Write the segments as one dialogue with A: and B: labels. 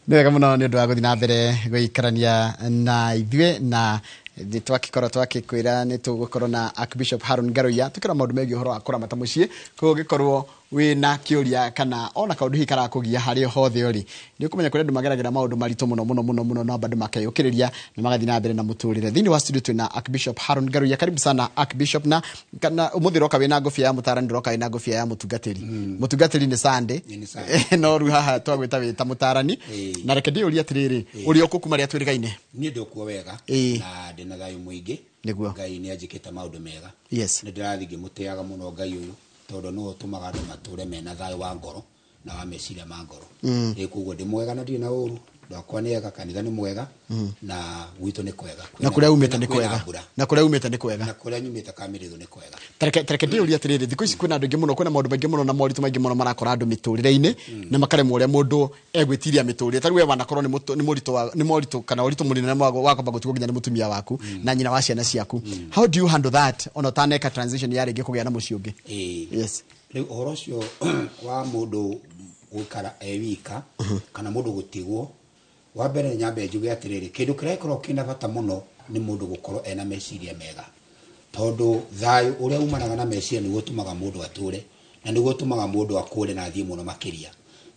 A: Nĩ wega mũno nĩ ũndũ wa gũthiĩ na mbere gũikarania na ithuĩ, na nĩ twakĩkorwo twakĩkwĩra nĩ tũgũkorwo na Archbishop Haron Ngaruiya tũkĩra maũndũ megiĩ ũhoro wa kũramata mũciĩ. Koguo ũngĩkorwo wĩna kĩũria kana ona kaũndũ hihi karakũgia harĩa hothe ũrĩ, nĩ ũkũmenya kũrĩ andũ mageragĩra maũndũ maritũ mũno mũno mũno mũno, no bado makeyũkĩrĩria na magathiĩ na mbere na mũtũrĩre. Thĩinĩ wa studio twĩna Archbishop Haron Ngaruiya. Karibu sana, Archbishop. Na kana ũmũthĩ ũroka wĩna ngũbia ya mũtaarani, ndũroka wĩna ngũbia ya mũtungatĩri. Mũtungatĩri nĩ Sunday.
B: Nĩ Sunday.
A: No rĩu haha twagwĩta wĩ ta mũtaarani. Na reke ndĩyũrie atĩrĩrĩ, ũrĩ o kũ kuma rĩrĩa twĩrĩgaine?
B: Niĩ ndĩ kuo wega na ndĩna thayũ mũingĩ. Ngai nĩ anjĩkĩte maũndũ mega. Nĩ ndĩrathiĩ ngĩmũtĩaga mũno Ngai ũyũ, tondũ nĩwe ũtũmaga andũ matũre mena thayũ wa ngoro na wa meciria ma ngoro. Ĩ koguo ndĩ mwega na ndirĩ na ũru. Andũ akwa nĩ ega, kanitha nĩ mwega na gwitũ nĩ kwega.
A: Na kũrĩa umĩte nĩ
B: Kwĩna
A: kwega.
B: mbura.
A: Na kũrĩa umĩte nĩ kwega.
B: Na kũrĩa nyumĩte Kamĩrĩthũ nĩ kwega.
A: Tareke ndĩyũrie atĩrĩrĩ, thikũ ici kwĩna andũ aingĩ mũno, kwĩna maũndũ maingĩ mũno na moritũ maingĩ mũno marakora andũ mĩtũrĩre-inĩ, na makaremwo ũrĩa mũndũ egwĩtiria mĩtũrĩre. Ta rĩu we wanakorwo nĩ mũritũ wa, nĩ moritũ kana ũritũ mũnene wa kwamba gũtigwo nginya nĩ mũtumia waku na nyina wa ciana ciaku. How do you handle that ona ũtaneka transition ya rĩngĩ kũgĩa na mũciĩ ũngĩ?
B: Rĩu ũhoro ũcio wa mũndũ gũikara e wika kana mũndũ gũtigwo, wa mbere nĩ nyambe njuge atĩrĩrĩ, kĩndũ kĩrĩa gĩkoragwo kĩna bata mũno nĩ mũndũ gũkorwo ena meciria mega, tondũ thayũ ũrĩa umanaga na meciria nĩguo ũtũmaga mũndũ atũre na nĩguo ũtũmaga mũndũ akũre na athiĩ mũno makĩria.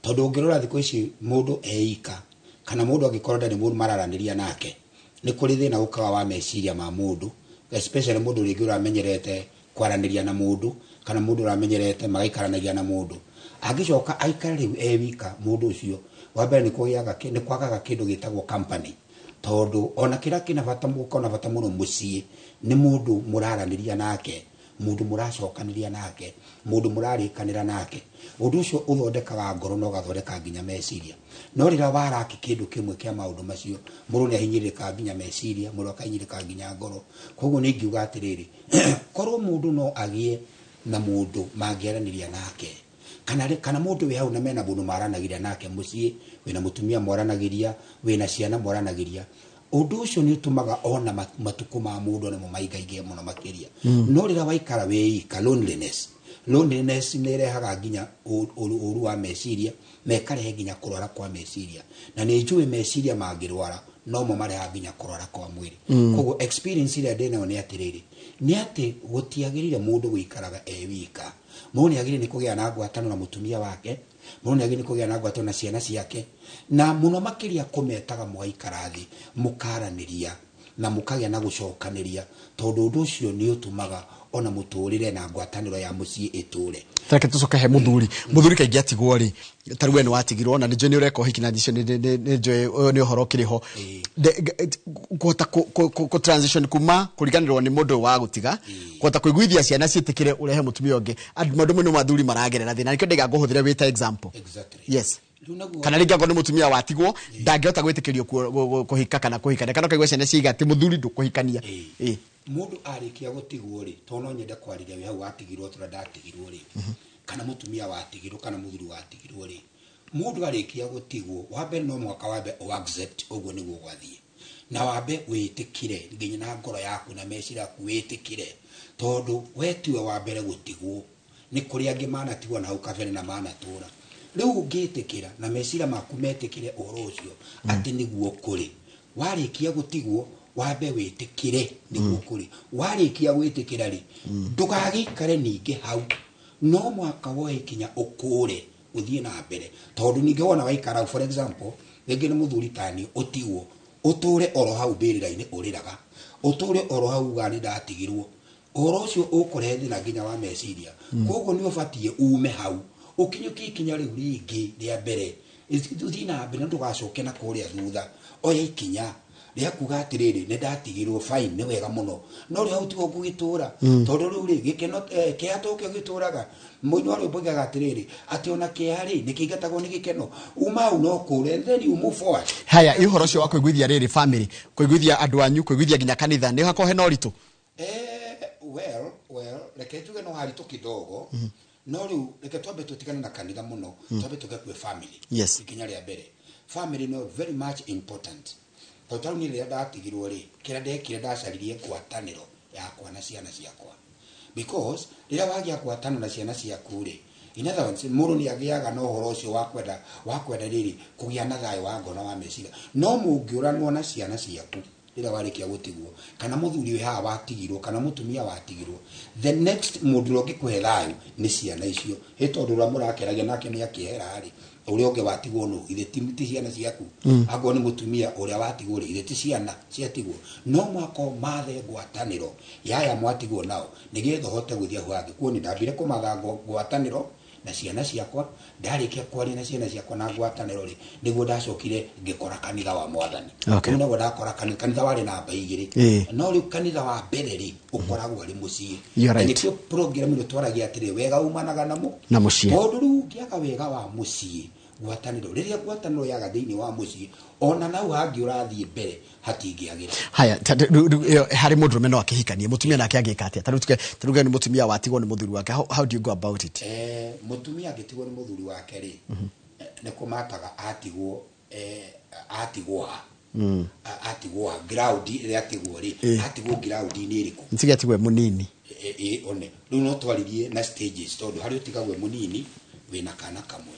B: Tondũ ũngĩrora thikũ ici mũndũ eika kana mũndũ angĩkorwo ndarĩ mũndũ mararanĩria nake, nĩ kũrĩ thĩna ũkaga wa meciria ma mũndũ, especially mũndũ rĩngĩ ũramenyerete kwaranĩria na mũndũ kana mũndũ ũramenyerete magaikaranagia na mũndũ, angĩcoka aikare rĩu e wika, mũndũ ũcio wa mbere nĩ kũgĩaga nĩ kwagaga kĩndũ gĩtagwo company, tondũ ona kĩrĩa kĩna bata gũkorwo na bata mũno mũciĩ nĩ mũndũ mũraranĩria nake, mũndũ mũracokanĩria nake, mũndũ mũrarĩkanĩra nake. Ũndũ ũcio ũthondekaga ngoro na ũgathondeka nginya meciria. No rĩrĩa waraki kĩndũ kĩmwe kĩa maũndũ macio, mũndũ nĩ ahinyĩrĩrĩkaga nginya meciria, mũndũ akahinyĩrĩrĩka nginya ngoro. Koguo nĩ ingiuga atĩrĩrĩ, korwo mũndũ no agĩe na mũndũ mangĩaranĩria nake, kana mũndũ wĩ hau na mena mũndũ maranagĩria nake mũciĩ, wĩna mũtumia mwaranagĩria, wĩna ciana mwaranagĩria, ũndũ ũcio nĩ ũtũmaga ona matukũ ma mũndũ namo maingaingĩhe mũno makĩria. No rĩrĩa waikara wĩ ika, loneliness nĩ ĩrehaga nginya ũru wa meciria na ĩkarehe nginya kũrwara kwa meciria, na nĩ njũĩ meciria mangĩrwara nomo marehaga nginya kũrwara kwa mwĩrĩ. Koguo experience ĩrĩa ndĩnayo nĩ atĩrĩrĩ, nĩ atĩ gũtiagĩrĩire mũndũ gũikaraga e wika. Mũndũ nĩ agĩrĩire nĩ kũgĩa na ngwatanĩro na mũtumia wake, mũndũ nĩ agĩrĩire nĩ kũgĩa na ngwatanĩro na ciana ciake, na mũno makĩria kũmetaga mũgaikara thĩ mũkaranĩria na mũkagĩa na gũcokanĩria, tondũ ũndũ ũcio nĩ ũtũmaga ona mũtũrĩre na ngwatanĩro ya mũciĩ ĩtũre.
A: Reke tũcoke he mũthuri. Mũthuri kaingĩ atigwo rĩ, ta rĩu we nĩ watigirwo na nĩ njũĩ nĩ ũreka ũhiki na icio nĩ njũĩ ũyũ nĩ ũhoro ũkĩrĩ ho. Kũhota kũ transition kuma kũriganĩrwo nĩ mũndũ wa gũtiga, kũhota kũiguithia ciana ciĩtĩkĩre ũrehe mũtumia ũngĩ, andũ maũndũ mamwe nĩ athuri maragerera thĩna, nĩkĩo ndaiga ngũhũthĩre wĩ ta example.
B: Rĩu naguo
A: Kana rĩngĩ angorwo nĩ mũtumia watigwo, ndangĩhota gwĩtĩkĩrio kũhika kana kũhikania, kana ũkaigua ciana ciiga atĩ mũthuri ndũkũhikania.
B: Mũndũ arĩkia gũtigwo rĩ, tondũ no nyende kwarĩria wĩ hau watigirwo tũrĩa ndatigirwo rĩ, kana mũtumia watigirwo kana mũthuri watigirwo rĩ, mũndũ arĩkia gũtigwo, wa mbere no mũhaka wambe ũ accept ũguo nĩguo gwathiĩ, na wambe wĩtĩkire nginya na ngoro yaku na meciria yaku wĩtĩkire, tondũ we tiwe wa mbere gũtigwo, nĩ kũrĩ angĩ manatigwo na hau kabere na manatũra. Rĩu ũngĩtĩkĩra na meciria maku metĩkĩre ũhoro ũcio atĩ nĩguo kũrĩ, warĩkia gũtigwo wambe wĩtĩkĩre nĩguo kũrĩ. Warĩkia gwĩtĩkĩra rĩ, ndũgagĩikare ningĩ hau, no mũhaka woe ikinya ũkũre ũthiĩ na mbere, tondũ ningĩ wona waikara hau, for example, rĩngĩ nĩ mũthuri tani ũtigwo, ũtũre oro hau mbĩrĩra-inĩ ũrĩraga, ũtũre oro hau ugaga nĩ ndatigirwo, ũhoro ũcio ũkũrehe thĩna nginya wa meciria. Koguo nĩ ũbatiĩ ume hau ũkinyũkie ikinya rĩu rĩngĩ rĩa mbere, ũthiĩ na mbere na ndũgacoke na kũrĩa thutha. Oya ikinya rĩa kuga atĩrĩrĩ, nĩ ndatigirwo, fine, nĩ wega mũno, no rĩu hau tiho ngũgĩtũra, tondũ rĩu rĩ gĩkeno, kĩeha to kĩo gĩtũraga. Mũini wa rwĩmbo oigaga atĩrĩrĩ, atĩ ona kĩeha rĩ nĩ kĩingatagwo nĩ gĩkeno. Uma hau no kũre, and then you move forward.
A: Haya, ĩ ũhoro ũcio wa kũiguithia rĩrĩ family, kũiguithia andũ anyu, kũiguithia nginya kanitha, nĩ hakorwo hena ũritũ?
B: Well, reke njuge no haritũ kidogo, no rĩu reke twambe tũtigane na kanitha mũno, twambe tũke kwĩ family. Ikinya rĩa mbere, family no very much important, tondũ tarĩu niĩ rĩrĩa ndatigirwo rĩ, kĩrĩa ndekire, ndacaririe ngwatanĩro yakwa na ciana ciakwa, because rĩrĩa wagĩa ngwatanĩro na ciana ciaku rĩ, In other words, mũndũ nĩ agĩaga na ũhoro ũcio wa kwenda rĩrĩ kũgĩa na thayũ wa ngoro na wa meciria. No mũngĩũranwo na ciana ciaku rĩrĩa warĩkia gũtigwo, kana mũthuri wĩ haha watigirwo, kana mũtumia watigirwo, the next mũndũ ũrĩa ũngĩkũhe thayũ nĩ ciana icio. Ĩ tondũ ũrĩa mũrakeragia nake nĩ akĩehera rĩ, ũrĩa ũngĩ watigwo nũ? Ithe ti ciana ciaku? Akorwo nĩ mũtumia ũrĩa watigwo rĩ, ithe ti ciana ciatigwo? No mwaka mathe ngwatanĩro yaya mwatigwo nao, nĩgetha ũhote gũthiĩ hau hangĩ. Kuo nĩ ndambire kũmatha ngwatanĩro na ciana ciakwa. Ndarĩkia kwaria na ciana ciakwa na ngwatanĩro rĩ, nĩguo ndacokire ngĩkora kanitha wa Mwathani. Rĩu naguo ndakora kanitha warĩ namba 2. No rĩu kanitha wa mbere rĩ, ũkoragwo arĩ mũciĩ.
A: You're right.
B: Na nĩkĩo program ĩno twaragia atĩrĩ, wega umanaga na mũ
A: Na mũciĩ.
B: Tondũ rĩu ũngĩaga wega wa mũciĩ, ngwatanĩro, rĩrĩa ngwatanĩro yaga thĩinĩ wa mũciĩ, ona nau hangĩ ũrathiĩ mbere hatingĩagĩra.
A: Haya, rĩu ĩyo harĩ mũndũrũme no akĩhikanie, mũtumia nake angĩka atĩa? Ta rĩu tuge nĩ mũtumia watigwo nĩ mũthuri wake, how do you go about it?
B: Mũtumia angĩtigwo nĩ mũthuri wake rĩ, nĩ kũmataga atigwo, atigwo ha? Atigwo ha? Ground ĩrĩa atigwo rĩ, atigwo ground-inĩ ĩrĩkũ?
A: Ntige atigwo e mũnini.
B: One rĩu no twaririe na stages, tondũ harĩ ũtigagwo e mũnini wĩna kana kamwe.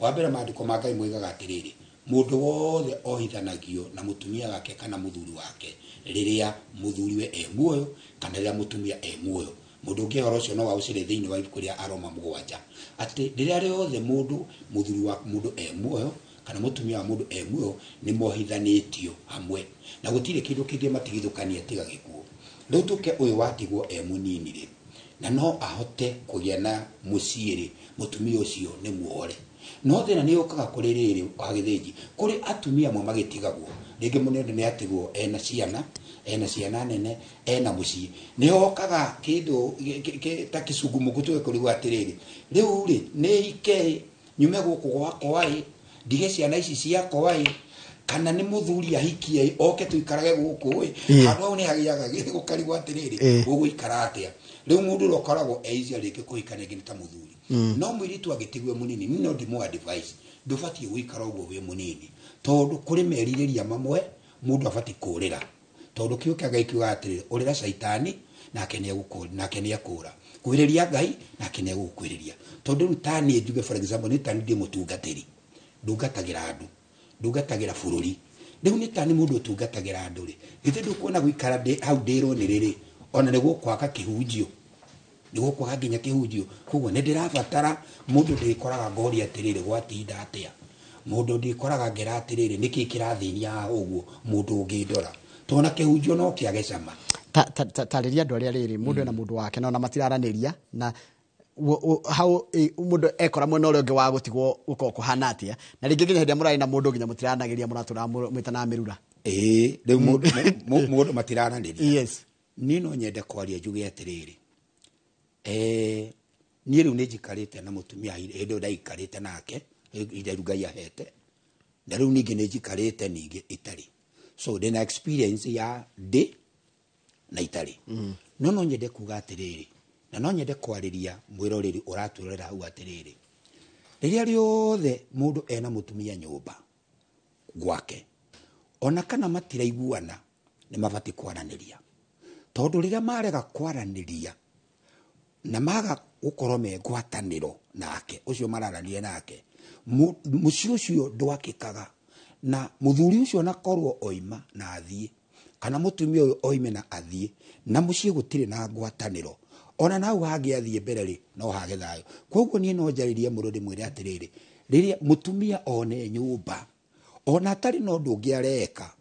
B: Wa mbere, maandĩko ma Ngai moigaga atĩrĩrĩ, mũndũ wothe ohithanagio na mũtumia wake kana mũthuri wake rĩrĩa mũthuriwe e muoyo kana rĩrĩa mũtumia e muoyo. Mũndũ ũngĩ ũhoro ũcio no waũcĩre thĩinĩ wa ibuku rĩa Aroma 7, atĩ rĩrĩa rĩothe mũndũ, mũthuri wa mũndũ e muoyo kana mũtumia wa mũndũ e muoyo, nĩ mohithanĩtio hamwe na gũtirĩ kĩndũ kĩngĩmatigithũkania tiga gĩkuũ. Rĩu tũke ũyũ watigwo e mũnini rĩ, na no ahote kũgĩa na mũciĩ rĩ, mũtumia ũcio nĩ muohore. No thĩna nĩ ũkaga kũrĩ rĩrĩ wa gĩthĩnji, kũrĩ atumia amwe magĩtigagwo rĩngĩ mũnene nĩ atigwo ena ciana, ena ciana nene, ena mũciĩ, nĩ hokaga kĩndũ ta kĩcungumuku, tuge kũrigwo atĩrĩrĩ, rĩu rĩ nĩ ike nyume gũkũ gwakwa ĩ, ndige ciana ici ciakwa ĩ, kana nĩ mũthuri ahikie ĩ, oke tũikarage gũkũ ĩ? Handũ hau nĩ hagĩaga gũkarigwo atĩrĩrĩ, ũgũikara atĩa rĩu? Mũndũ ũrĩa ũkoragwo eisia rĩngĩ kũhikania rĩngĩ nĩ ta mũthuri. No mũirĩtu angĩtigwo mũnini, niĩ no ndĩmũ advice, ndũbatiĩ gũikara ũguo wĩ mũnini, tondũ kũrĩ merirĩria mamwe mũndũ abatiĩ kũrĩra, tondũ kĩo kĩa Ngai kiugaga atĩrĩrĩ, ũrĩra caitani nake nake nĩekũra, kwĩrĩria Ngai nake nĩegũkwĩrĩria. Tondũ rĩu ta niĩ njuge, for example, nĩ ta niĩ ndĩ mũtungatĩri, ndungatagĩra andũ, ndungatagĩra bũrũri. Rĩu nĩ ta nĩ mũndũ ũtungatagĩra andũ rĩ, githĩ ndũkuona gũikara hau ndĩrwo nĩ rĩrĩ ona nĩ gũkwaga kĩhunjio, nĩ gũkwaga nginya kĩhunjio. Koguo nĩ ndĩrabatara mũndũ ndĩkoraga ngoria atĩrĩrĩ, gwatinda atĩa? Mũndũ ndĩkoraga ngera atĩrĩrĩ, nĩkĩ kĩrathĩnia haha ũguo? Mũndũ ũngĩndora, tondũ na kĩhunjio no kĩage cama.
A: Tarĩria andũ arĩa rĩrĩ mũndũ ena mũndũ wake na ona matiraranĩria na hau mũndũ ekora mwena ũrĩa ũngĩ wa gũtigwo gũkorwo kũhana atĩa, na rĩngĩ nginya hĩndĩ ĩrĩa mũrarĩ na mũndũ nginya mũtiranagĩria, mũratũra mwĩtanaga mĩrura.
B: Ĩĩ, rĩu mũndũ matirananĩria. Niĩ no nyende kwaria njuge atĩrĩrĩ, niĩ rĩu nĩ njikarĩte na mũtumia hĩndĩ ĩyo ndaikarĩte nake ihinda rĩu Ngai ahete, na rĩu ningĩ nĩ njikarĩte ningĩ itarĩ, so ndĩna experience ya ndĩ na itarĩ. No no nyende kuga atĩrĩrĩ, na no nyende kwarĩria mwĩroreri ũratwĩrorera hau atĩrĩrĩ, rĩrĩa rĩothe mũndũ ena mũtumia nyũmba gwake, ona kana matiraiguana, nĩ mabatiĩ kwaranĩria, tondũ rĩrĩa marega kwaranĩria na maga gũkorwo me ngwatanĩro nake ũcio mararania nake, mũciĩ ũcio ndwakĩkaga. Na mũthuri ũcio nakorwo oima na athiĩ, kana mũtumia ũyũ oime na athiĩ, na mũciĩ gũtirĩ na ngwatanĩro, ona nau hangĩ athiĩ mbere rĩ, no hage thayũ. Koguo niĩ no njarĩrie mũndũ ndĩmwĩre atĩrĩrĩ, rĩrĩa mũtumia one nyũmba ona atarĩ na ũndũ ũngĩ areka,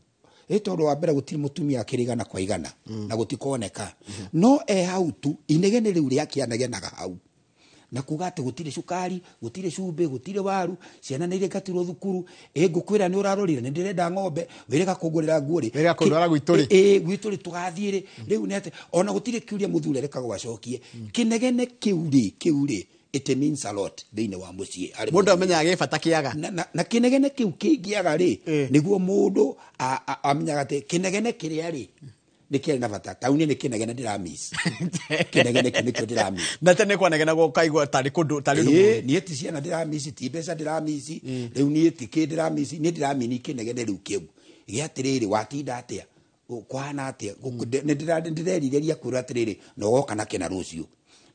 B: ĩ tondũ wa mbere gũtirĩ mũtumia akĩrĩ igana kwa igana na gũtikoneka, no e hau tu inegene rĩu rĩakĩanegenaga hau na kuga atĩ gũtirĩ cukari, gũtirĩ cumbĩ, gũtirĩ waru, ciana nĩ irĩkatirwo thukuru, ĩ ngũkwĩra nĩ ũrarorire, nĩ ndĩrenda ng'ombe, wĩrĩga kũngũrĩra nguo rĩ.
A: Wĩrĩga kũndwara gwitũ rĩ.
B: Ĩ gwitũ rĩ, tũgathiĩ rĩ? Rĩu nĩ atĩ ona gũtirĩ kĩũria mũthuri arekagwo acokie. Kĩnegene kĩu rĩ, kĩu rĩ, it means a lot thĩinĩ wa mũciĩ harĩ
A: mũndũ
B: mũthuri.
A: Amenyaga gĩ bata kĩaga.
B: Na kĩnegene kĩu kĩngĩaga rĩ, nĩguo mũndũ amenyaga atĩ kĩnegene kĩrĩa rĩ nĩ kĩarĩ na bata. Tauni nĩ kĩnegene ndĩramiss, kĩnegene kĩu nĩkĩo ndĩramiss.
A: Na tene kwanegenagwo ũkaigua tarĩ kũndũ tarĩ ũndũ
B: Ĩĩ,
A: mũũru.
B: Niĩ ti ciana ndĩramici, ti mbeca ndĩramici rĩu, niĩ ti kĩ ndĩramici, niĩ ndĩramini kĩnegene rĩu kĩu gĩa atĩrĩrĩ, watinda atĩa? Kũhana atĩa? Nĩ ndĩrerirĩria kwĩrwo atĩrĩrĩ, na ũgoka na kĩna rũciũ.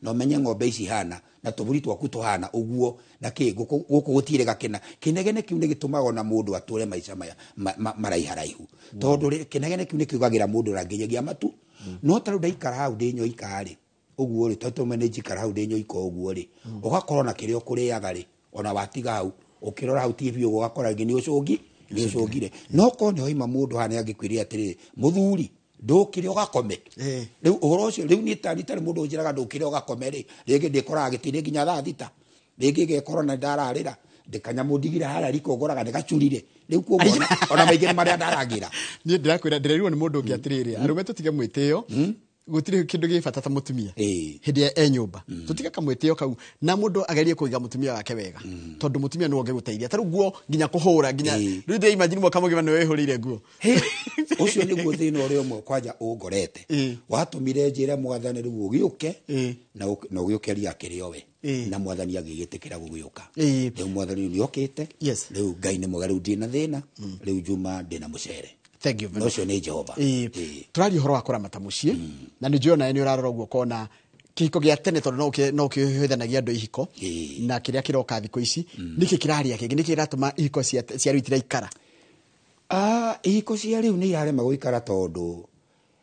B: Na ũmenye ng'ombe ici hana na tũburi twaku tũhana ũguo na kĩ gũkũ gũtirĩ gakĩna. Kĩnegene kĩu nĩ gĩtũmaga ona mũndũ atũre maica maya maraiharaihu, tondũ kĩnegene kĩu nĩ kiugagĩra mũndũ na nginyagia matu. No ta rĩu ndaikara hau ndĩ nyoika rĩ, ũguo rĩ, tondũ nĩ njikara hau ndĩ nyoika ũguo rĩ, ũgakorwo na kĩrĩa ũkũrĩaga rĩ, ona watiga hau ũkĩrora hau TV ũguo ũgakora rĩngĩ nĩ ũcũngi nĩ ũcũngire. No korwo nĩ hoima mũndũ haha nĩ angĩkwĩrire atĩrĩrĩ, mũthuri, ndũkĩre ũgakome. Rĩu ũhoro ũcio rĩu niĩ ta itarĩ mũndũ ũnjĩraga ndũkĩre ũgakome rĩ, rĩngĩ ndĩkoraga gĩtĩ nginya thaa 6, rĩngĩ ngekora na ndararĩra ndĩkanyamũ ndigire harĩa riko ngoraga nĩgacurire. Rĩu koguo ona maingĩ nĩ marĩa ndaragĩra.
A: Niĩ ndĩrakwĩra ndĩrerirwo nĩ mũndũ ũngĩ atĩrĩrĩ, arũme tũtige mwĩtĩo, gũtirĩ kĩndũ gĩ bata ta mũtumia hĩndĩ ĩrĩa e nyũmba. Tũtige kamwĩtĩo kau na mũndũ agerie kũiga mũtumia wake wega, tondũ mũtumia nĩwe ũngĩgũteithia. Ta rĩu nguo nginya kũhũra nginya rĩu ndĩ imagine mwaka mũgima nĩwe wĩhũrĩire nguo.
B: Ũcio nĩguo thĩna ũrĩa ũmwe kwanja ũngorete. Watũmire njĩre mwathani rĩu ũgĩũke na ũgĩũke ria kĩrĩ o we. Na mwathani agĩgĩtĩkĩra gũgĩũka. Rĩu mwathani nĩ okĩte. Rĩu Ngai nĩ mwega, rĩu ndĩ na thĩna, rĩu Juma ndĩ na mũcere.
A: Thank you very much.
B: Ũcio nĩ Jehova.
A: Tũraria ũhoro wa kũramata mũciĩ, na nĩ njũĩ onawe nĩ ũrarora ũguo ũkona kĩhiko gĩa tene, tondũ no kĩhĩthanagia andũ ihiko na kĩrĩa kĩroka thikũ ici. Nĩkĩ kĩraria kĩngĩ? Nĩkĩ kĩratũma ihiko cia rĩu itiraikara?
B: Ihiko cia rĩu nĩ irarema gũikara tondũ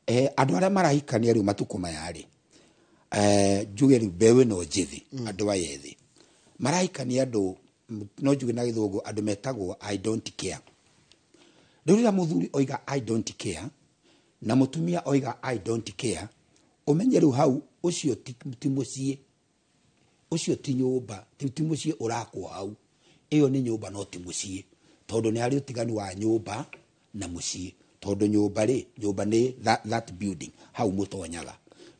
B: andũ arĩa marahikania rĩu matukũ maya rĩ, njuge rĩu mbeũ ĩno njĩthĩ, andũ aya ethĩ marahikania andũ, no njuge na gĩthũngũ andũ metagwo I don't care. Rĩu rĩrĩa mũthuri oiga I don't care na mũtumia oiga I don't care, ũmenye rĩu hau ũcio ti mũciĩ, ũcio ti nyũmba, ti mũciĩ ũrakwo hau. Ĩyo nĩ nyũmba no ti mũciĩ, tondũ nĩ harĩ ũtiganu wa nyũmba na mũciĩ. Tondũ nyũmba rĩ, nyũmba nĩ that building hau mũtonyaga,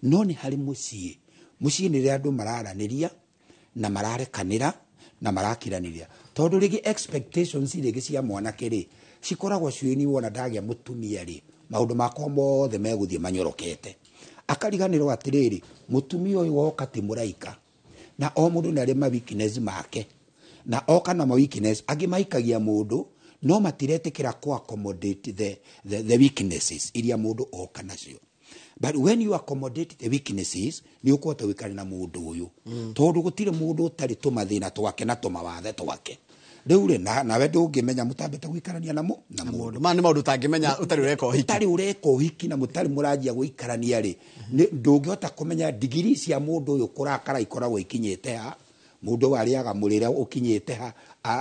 B: no nĩ harĩ mũciĩ. Mũciĩ nĩ rĩrĩa andũ mararanĩria na mararekanĩra na marakiranĩria, tondũ rĩngĩ expectations rĩngĩ cia mwanake rĩ cikoragwo ciũĩ wona ndagĩa mũtumia rĩ, maũndũ makwa mothe megũthiĩ manyorokete. Akariganĩrwo atĩrĩrĩ, mũtumia ũyũ woka ti mũraika, na o mũndũ nĩ arĩ ma weakness make, na oka na ma weakness angĩ mahikagia mũndũ no matiretĩkĩra kũ accommodate the weaknesses iria mũndũ oka nacio. But when you accommodate the weaknesses, nĩ ũkũhota gũikara na mũndũ ũyũ, tondũ gũtirĩ mũndũ ũtarĩ tũmathĩna twake na tũmawathe twake. Rĩu rĩ, nawe ndũngĩmenya mũtambĩte gũikarania na mũndũ.
A: Maya nĩ maũndũ ũtangĩmenya ũtarĩ ũreka ũhiki.
B: Ũtarĩ ũreka ũhiki na mũtarĩ mũranjia gũikarania rĩ, ndũngĩhota kũmenya digiri cia mũndũ ũyũ kũrakara ikoragwo ikinyĩte ha, mũndũ ũyũ arĩaga mũrĩre ũkinyĩte ha,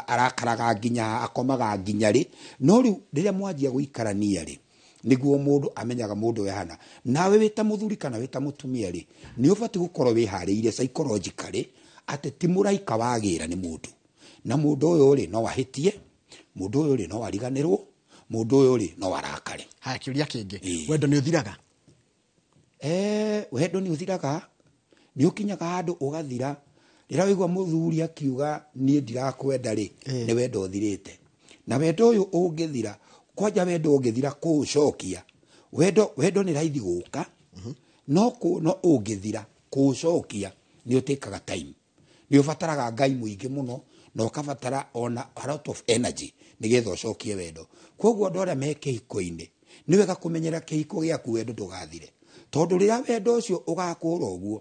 B: arakaraga nginya ha, akomaga nginya rĩ. No rĩu rĩrĩa mwanjia gũikarania rĩ, nĩguo mũndũ amenyaga mũndũ ũyũ ahana. Nawe wĩ ta mũthuri kana wĩ ta mũtumia rĩ, nĩ ũbatiĩ gũkorwo wĩharĩirie psychologically atĩ ti mũraika wagĩra nĩ mũndũ. Na mũndũ ũyũ rĩ no ahĩtie, mũndũ ũyũ rĩ no ariganĩrwo, mũndũ ũyũ rĩ no arakare.
A: Haya, kĩũria kĩngĩ, wendo nĩ ũthiraga?
B: Wendo nĩ ũthiraga, nĩ ũkinyaga handũ ũgathira. Rĩrĩa waigua mũthuri akiuga niĩ ndirakwenda rĩ, nĩ wendo ũthirĩte. Na wendo ũyũ ũngĩthira, kwanja wendo ũngĩthira kũũcokia, wendo nĩ raithi gũka, no ũngĩthira kũũcokia nĩ ũtĩkaga time. Nĩ ũbataraga Ngai mũingĩ mũno, na ũkabatara ona a lot of energy nĩgetha ũcokie wendo. Koguo andũ arĩa me kĩhiko-inĩ nĩ wega kũmenyera kĩhiko gĩaku wendo ndũgathire, tondũ rĩrĩa wendo ũcio ũgakũra ũguo,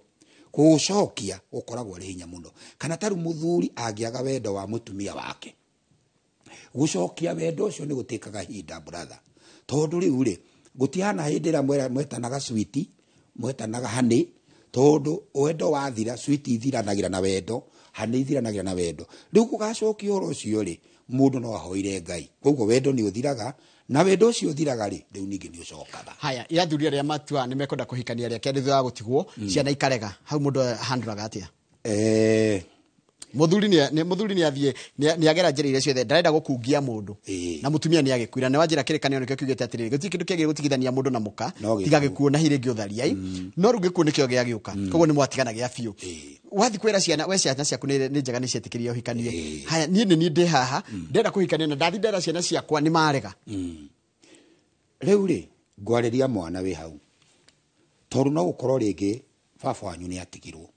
B: kũũcokia gũkoragwo arĩ hinya mũno. Kana ta rĩu mũthuri angĩaga wendo wa mũtumia wake, gũcokia wendo ũcio nĩ gũtĩkaga ihinda, brother. Tondũ rĩu rĩ, gũtihana hĩndĩ ĩrĩa mwetanaga sweet, mwetanaga honey, tondũ wendo wathira, sweet ithiranagĩra na wendo, honey ithiranagĩra na wendo. Rĩu gũgacokia ũhoro ũcio rĩ, mũndũ no ahoire Ngai. Koguo wendo nĩ ũthiraga, na wendo ũcio ũthiraga rĩ, rĩu ningĩ nĩ ũcokaga.
A: Haya, ira athuri arĩa matua nĩ mekwenda kũhikania rĩa kerĩ thutha wa gũtigwo, ciana ikarega, hau mũndũ ahandũraga atĩa? Mũthuri nĩ athiĩ, nĩ agera njĩra iria ciothe, ndarenda gũkungia mũndũ. Na mũtumia nĩ agĩkuira. Nĩ wanjĩra kĩrĩkanĩro nĩkĩo kiugĩte atĩrĩrĩ, gũtirĩ kĩndũ kĩagĩrĩire gũtigithania mũndũ na mũka, tiga gĩkuũ na hihi rĩngĩ ũtharia. No rĩu gĩkuũ nĩkĩo gĩagĩũka, koguo nĩ mwatigana gĩa biũ. Wathiĩ kwĩra ciana, we ciana ciaku nĩ njega nĩ cietĩkĩrie ũhikanie. Haya, niĩ nĩ niĩ ndĩ haha, ndĩrenda kũhikania na ndathiĩ ndera ciana ciakwa nĩ marega.
B: Rĩu rĩ, ngwarĩria mwana wĩ hau, tondũ no gũkorwo rĩngĩ baba wanyu nĩ atigirwo.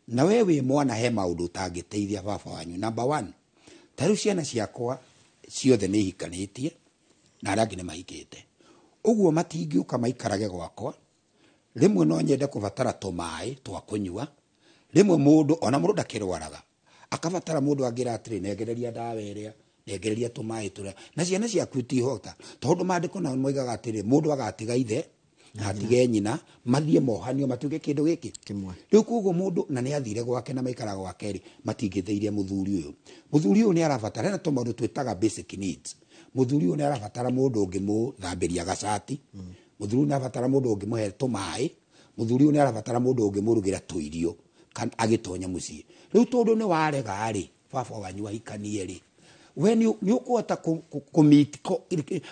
B: Na we wĩ mwana he maũndũ ũtangĩteithia baba wanyu. Number 1, ta rĩu ciana ciakwa ciothe nĩ ihikanĩtie na arĩa angĩ nĩ mahikĩte. Ũguo matingĩũka maikarage gwakwa, Rĩmwe no nyende kũbatara tũmaĩ twa kũnyua, rĩmwe mũndũ ona mũndũ ndakĩrwaraga akabatara mũndũ angĩra atĩrĩ, nengereria ndawa ĩrĩa, nengereria tũmaĩ tũrĩa, na ciana ciaku itihota, tondũ maandĩko nao moigaga atĩrĩ, mũndũ agatiga ithe na atige nyina, mathiĩ mohanio matuĩke kĩndũ gĩkĩ
A: Kĩmwe.
B: Rĩu koguo mũndũ na nĩ athire gwake na maikara gwake rĩ, matingĩthĩirie mũthuri ũyũ. Mũthuri ũyũ nĩ arabatara, hena tũmaũndũ twĩtaga basic needs. Mũthuri ũyũ nĩ arabatara mũndũ ũngĩmũthambĩria gacati, mũthuri ũyũ nĩ arabatara mũndũ ũngĩmũhe tũmaĩ, mũthuri ũyũ nĩ arabatara mũndũ ũngĩmũrugĩra tũirio kana agĩtonya mũciĩ. Rĩu tondũ nĩ warega rĩ, baba wanyu ahikanie rĩ, we nĩ ũkũhota kũ-meet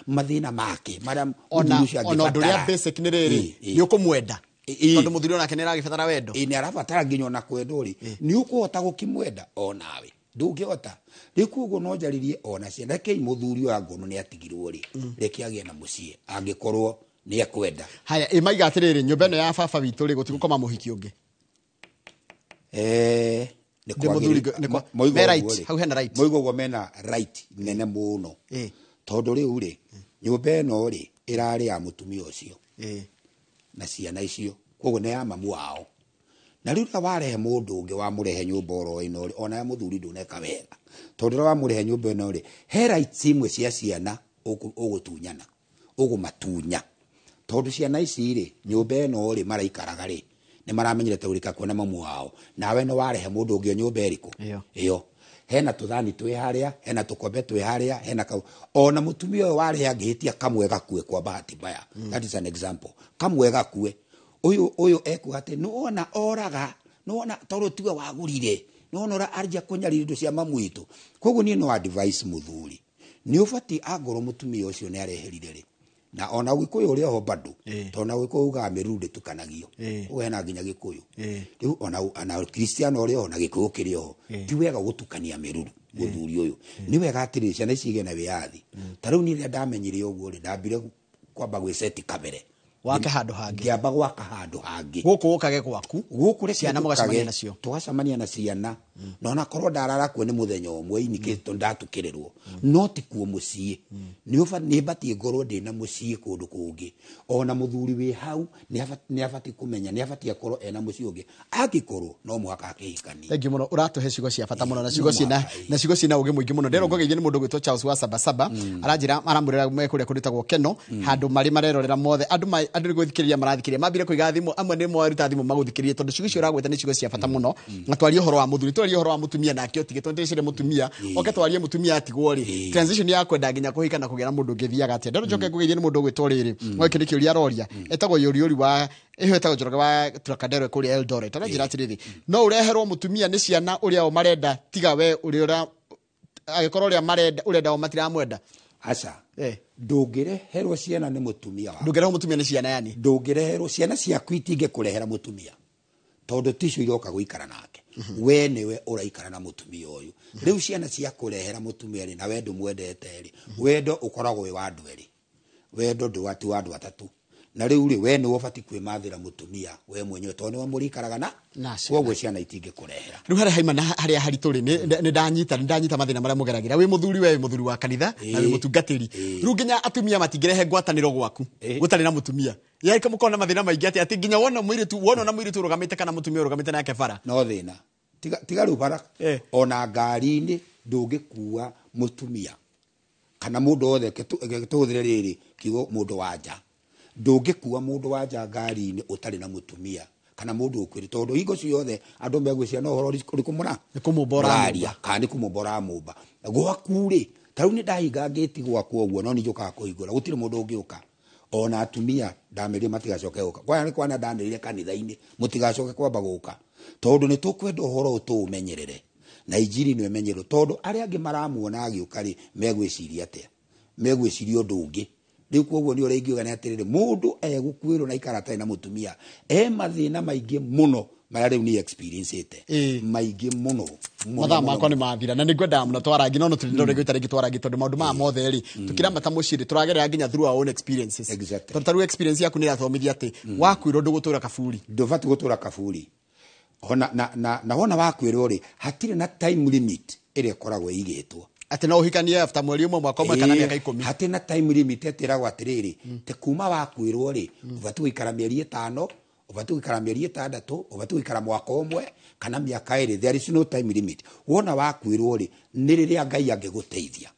B: mathĩna make marĩa
A: Ona
B: mũthuri ũcio
A: ona ũndũ ũrĩa
B: angĩbatara.
A: basic nĩ rĩrĩ,
B: Ĩ, ĩ.
A: nĩ ũkũmwenda,
B: Ĩ, ĩ.
A: tondũ mũthuri onake nĩ aragĩbatara wendo.
B: Ĩ, nĩ arabatara nginya ona kwendwo rĩ, nĩ ũkũhota gũkĩmwenda onawe? Ndũngĩhota. Rĩu koguo no njarĩrie ona ciana, rekei mũthuri ũyũ angorwo nĩ atigirwo rĩ, reke agĩe na mũciĩ angĩkorwo nĩ ekwenda.
A: Haya, ĩ maiga atĩrĩrĩ, nyũmba ĩno ya baba witũ rĩ, gũtigũkoma mũhiki ũngĩ.
B: Nĩ
A: Ndĩ mũthuri
B: kwagĩrĩire.
A: nĩ kwa-
B: Moiga
A: me
B: ũguo
A: right,
B: rĩ.
A: hau hena right.
B: Moiga ũguo mena right nene mũno, tondũ rĩu rĩ, nyũmba ĩno rĩ, ĩrarĩ ya mũtumia ũcio na ciana icio, koguo nĩ ya mamu wao. Na rĩu rĩrĩa warehe mũndũ ũngĩ, wamũrehe nyũmba oro ĩno rĩ, ona mũthuri ndũneka wega, tondũ rĩrĩa wamũrehe nyũmba ĩno rĩ, he rights imwe cia ciana ũgũtunyana, ũgũmatunya, tondũ ciana ici rĩ, nyũmba ĩno rĩ maraikaraga rĩ, nĩ maramenyerete gũrika kuona mamu wao, nawe nĩ warehe mũndũ ũngĩ o nyũmba ĩrĩkũ?
A: Ĩyo.
B: Ĩyo. Hena tũthani twĩ harĩa, hena tũkombe twĩ harĩa, hena kau. Ona mũtumia ũyũ warehe angĩhĩtia kamwe gakue kwa bahati mbaya, that is an example, kamwe gakue, ũyũ ekuga atĩ nĩwona oraga, nĩwona tondũ tiwe wagũrire, nĩwona ũrĩa anjia kũnyarira indo cia mamu witũ. Koguo niĩ no advice mũthuri, nĩ ũbatiĩ angorwo mũtumia ũcio nĩ areherire rĩ, na ona Gĩkũyũ ũrĩ oho bado, tondũ na Gĩkũyũ ugaga mĩruru ndĩtukanagio, ũguo hena nginya Gĩkũyũ. Rĩu ona Kristiano ũrĩ oho na Gĩkũyũ kĩrĩ oho, ti wega gũtukania mĩruru. Mũthuri ũyũ nĩ wega atĩrĩrĩ, ciana ici igĩe na wĩyathi. Ta rĩu niĩ rĩrĩa ndamenyire ũguo rĩ, ndambire kwamba gwĩceti kabere.
A: Wake handũ hangĩ.
B: Ngĩamba gwaka handũ hangĩ.
A: Gũkũ ũkage gwaku.
B: Gũkũ reke
A: Ciana mũgacemania
B: tũkage,
A: nacio.
B: Tũgacemania na ciana, na onakorwo ndarara kuo nĩ mũthenya ũmwe inikĩ tondũ ndatukĩrĩrwo, no ti kuo mũciĩ. Nĩ batiĩ ngorwo ndĩna mũciĩ kũndũ kũngĩ. Ona mũthuri wĩ hau nĩ abatiĩ kũmenya, nĩ abatiĩ akorwo ena mũciĩ ũngĩ, angĩkorwo no mũhaka akĩhikanie.
A: Thank you mũno, ũratũhe ciugo cia bata mũno na ciugo
B: No
A: ciĩna
B: mũhaka,
A: na ciugo ciĩna ũgĩ mũingĩ mũno. Ndĩrwo ngũgeithie nĩ mũndũ ũgwĩtwo Charles wa Sabasaba, aranjĩra aramwĩrĩra me kũrĩa kũrĩtagwo Keno, handũ marĩ marerorera mothe andũ andũ nĩ gwĩthikĩrĩria marathikĩrĩria, mambire kũiga thimũ, amwe nĩ maruta thimũ magũthikĩrĩrie, tondũ ciugo icio ũragweta nĩ ciugo cia bata mũno. Na twarie ũhoro wa mũthuri, twarie ũhoro wa mũtumia nake ũtige, tondũ ndĩreciria mũtumia oke twarie mũtumia atigwo rĩ, transition ya kwenda nginya kũhika na kũgĩa na mũndũ ũngĩ thiaga atĩa. Ndĩrwo njoke ngũgeithie nĩ mũndũ ũgwĩtwo rĩrĩ, no gĩkĩ nĩ kĩũria aroria, etagwo Yũriũri wa ĩyo ĩtagwo Njoroge wa Trocadero kũrĩa Eldoret. Aranjĩra atĩrĩrĩ, no ũreherwo mũtumia nĩ ciana ũrĩa o marenda, tiga we ũrĩa ũra agĩkorwo ũrĩa marenda ũrenda o matiramwenda.
B: Aca. Ndũngĩreherwo ciana nĩ mũtumia waku.
A: Ndũngĩreherwo mũtumia nĩ ciana yani.
B: Ndũngĩreherwo ciana ciaku, itingĩkũrehera mũtumia, tondũ ticio iroka gũikara nake. We nĩwe ũraikara na mũtumia ũyũ. Rĩu ciana ciakũrehera mũtumia rĩ, na we ndũmwendete rĩ, wendo ũkoragwo wĩ wa andũ erĩ, wendo ndũwa ti wa andũ atatũ. Na rĩu rĩ, we nĩwe ũbatiĩ kwĩmathĩra mũtumia we mwenyewe, tondũ nĩwe mũrĩikaraga na
A: Na ciana.
B: Koguo ciana itingĩkũrehera.
A: Rĩu harĩa haima na harĩa haritũ rĩ, nĩ ndanyita, nĩ ndanyita mathĩna marĩa mũgeragĩra. Wĩ mũthuri, we wĩ mũthuri wa kanitha na wĩ mũtungatĩri. Rĩu nginya atumia matingĩrehe ngwatanĩro gwaku gũtarĩ na mũtumia. Yaani mũkorwo na mathĩna maingĩ atĩ nginya wona mũirĩtu, wona na mũirĩtu ũrũgamĩte kana mũtumia ũrũgamĩte nake bara.
B: No thĩna. Tiga rĩu bara. Ona ngari-inĩ ndũngĩkua mũtumia kana mũndũ wothe, reke tũhũthĩre rĩrĩ kiugo mũndũ wa nja. Ndũngĩkua mũndũ wa nja ngari-inĩ ũtarĩ na mũtumia kana mũndũ ũkwĩrĩ, tondũ hingo ciothe andũ megwĩciria no ũhoro ũrĩkũ mũra?
A: Nĩ kũmũmba ũramũmba.
B: Mũraria, kana nĩ kũmũmba ũramũmba. Gwaku rĩ, ta rĩu nĩ ndahinga ngĩti gwakwa ũguo, no nĩ njũkaga kũhingũra, gũtirĩ mũndũ ũngĩũka. Ona atumia ndamerire matigacoke gũka. Kwaya nĩ kwana ndanĩrĩire kanitha-inĩ, mũtigacoke kwamba gũka, tondũ nĩ tũkwenda ũhoro ũyũ tũũmenyerere. Na injiri nĩ ĩmenyererwo, tondũ arĩa angĩ maramuona agĩũka rĩ, megwĩciria atĩa? Megwĩciria ũndũ ũngĩ. Rĩu koguo nĩ ũrĩa ingiuga nĩ atĩrĩrĩ, mũndũ egũkuĩrwo na ikara atarĩ na mũtumia, e mathĩna maingĩ mũno marĩa rĩu nĩ experience-ĩte. Maingĩ mũno, mũno,
A: Mathaa
B: mũno,
A: makwa nĩ
B: mũno.
A: mathira, na nĩ ngwendaga mũno twarangi, no no tũrĩ ndore gwĩta rĩngĩ twarangi, tondũ maũndũ maya mothe rĩ, tũkĩramata mũciĩ rĩ, tũragerera nginya through our own experiences. Tondũ ta rĩu experience yaku nĩ ĩrathomithia atĩ wakuĩrwo ndũgũtũra kaburi.
B: Ndũbatiĩ gũtũra kaburi. Ona, na, na, na wona wakuĩrwo rĩ, hatirĩ na time limit ĩrĩa ĩkoragwo ĩigĩtwo.
A: Atĩ no ũhikanie after mweri ũmwe, mwaka ũmwe kana mĩaka 10.
B: Hatirĩ na time limit ĩtĩragwo atĩrĩrĩ, te kuma wakuĩrwo rĩ, ũbatiĩ gũikara mĩeri 5. Ũbatiĩ gũikara mĩeri 6, ũbatiĩ gũikara mwaka ũmwe kana mĩaka 2. There is no time limit. Wona wakuĩrwo rĩ, nĩ rĩrĩa Ngai angĩgũteithia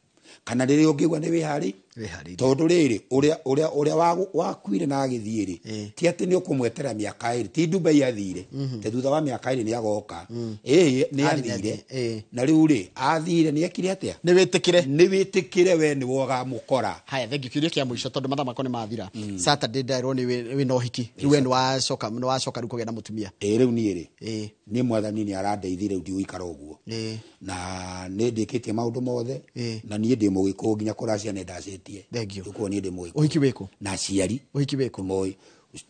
B: kana rĩrĩa ũngĩigua nĩ wĩharĩ.
A: Wĩharĩirie.
B: Tondũ rĩrĩ, ũrĩa wakuire na agĩthiĩ rĩ, ti atĩ nĩ ũkũmwetera mĩaka 2, ti Dubai athire te thutha wa mĩaka 2 nĩ agoka. Ĩĩ, nĩ athire. Na rĩu rĩ, athire nĩ ekire atĩa?
A: Nĩ wĩtĩkĩre.
B: Nĩ wĩtĩkĩre we nĩwe ũgamũkora.
A: Haya, thank you. Kĩũria kĩa mũico tondũ mathaa makwa nĩ mathira. Saturday nderwo nĩ wĩna ũhiki. Rĩu we nĩ wacoka, nĩ wacoka rĩu kũgĩa na mũtumia.
B: Ĩĩ, rĩu niĩ rĩ, niĩ mwathani nĩ arandeithire rĩu ndigũikara ũguo. Na nĩ ndĩkĩtie maũndũ mothe. Na niĩ ndĩ mũgĩkũyũ nginya kũracia nĩ ndacĩtie.
A: Thank you.
B: Rĩu koguo niĩ ndĩ mũgĩkũyũ.
A: Ũhiki wĩkũ?
B: Na aciari.
A: Ũhiki wĩkũ?
B: Moi.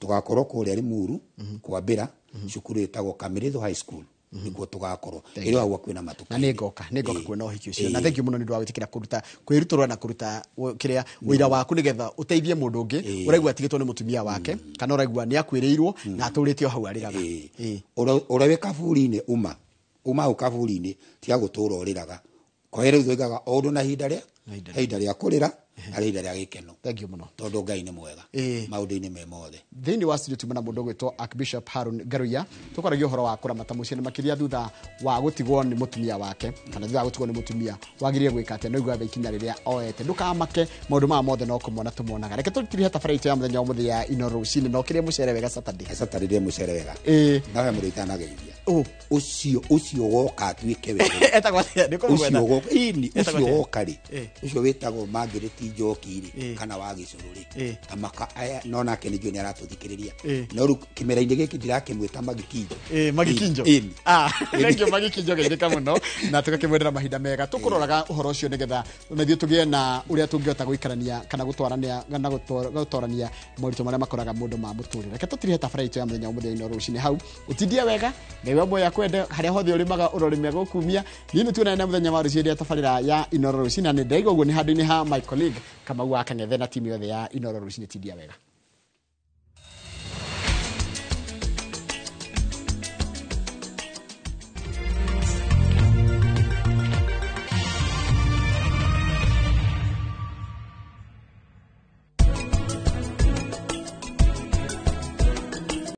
B: Tũgakorwo kũrĩa Limuru, kwambĩra, cukuru ĩtagwo Kamĩrĩthũ High School. Nĩkuo tũgakorwo. Ĩrĩ hau hakuhĩ na matuka.
A: Na nĩ ngoka kuona ũhiki ũcio. Na thank you mũno nĩ ũndũ wa gwĩtĩkĩra kũruta, kwĩrutũrũra na kũruta kĩrĩa ũira waku nĩgetha ũteithie mũndũ ũngĩ ũraigua atigĩtwo nĩ mũtumia wake, kana ũraigua nĩ akuĩrĩirwo na atũrĩte o hau arĩraga.
B: Ũrĩa wĩ kaburi-inĩ uma, uma hau kaburi-inĩ, tiga gũtũra ũrĩraga. Kwa rĩu tũigaga o ũndũ na ihinda rĩa, ihinda rĩa kũrĩra, na ihinda rĩa gĩkeno.
A: Thank you mũno.
B: Tondũ Ngai nĩ mwega. Maũndũ-inĩ me mothe.
A: Thĩinĩ wa studio tuma na mũndũ ũgwĩtwo Archbishop Harun Ngaruiya, tũkwaragia ũhoro wa kũramata mũciĩ na makĩria thutha wa gũtigwo nĩ mũtumia wake, kana thutha wa gũtigwo nĩ mũtumia wagĩrĩire gwĩka atĩa, nĩguo ethe ikinya rĩrĩa oete. Ndũkamake, maũndũ maya mothe no kũmona tũmonaga. Reke tũtirihe tabarĩra itũ ya mũthenya wa ũmũthĩ ya Inooro rũcinĩ, na ũkĩrĩe mũcere wega Saturday.
B: Saturday ndĩe mũcere wega. No he mũndũ itanageithia. Ũcio, ũcio woka atuĩke wega.
A: Etagwo atĩa? Nĩ kũmwetha.
B: Ũcio woka, ĩni,
A: Etagwo
B: ũcio
A: atĩa?
B: woka rĩ. Ũcio wĩtagwo Margaret Njoki rĩ, kana wa Gĩcũrũ rĩ. Amaka aya, no nake nĩ njũĩ nĩ aratũthikĩrĩria. No rĩu kĩmera-inĩ gĩkĩ ndirakĩmwĩta Magikinjo.
A: Magikinjo?
B: Ĩni.
A: Thank you, Magikinjo, geithĩka mũno. Na tũgakĩmwendera mahinda mega. Tũkũroraga ũhoro ũcio nĩgetha na ithuĩ tũgĩe na ũrĩa tũngĩhota gũikarania kana gũtwarania, kana gũtorania moritũ marĩa makoraga mũndũ ma mũtũrĩre. Reke tũtirihe tabarĩra itũ ya mũthenya wa mũthenya ino rũcinĩ hau. Ũtindie wega, Ngai wa muoyo akwende, harĩa hothe ũrĩmaga ũrorĩme gũkumia. Niĩ nĩ tuonane na mũthenya wa rũciũ hĩndĩ ya tabarĩra ya Inooro rũcinĩ, na nĩ ndaiga ũguo nĩ handũ-inĩ ha my colleague Kamau wa Kang'ethe na timu yothe ya Inooro rũcinĩ. Tindia wega.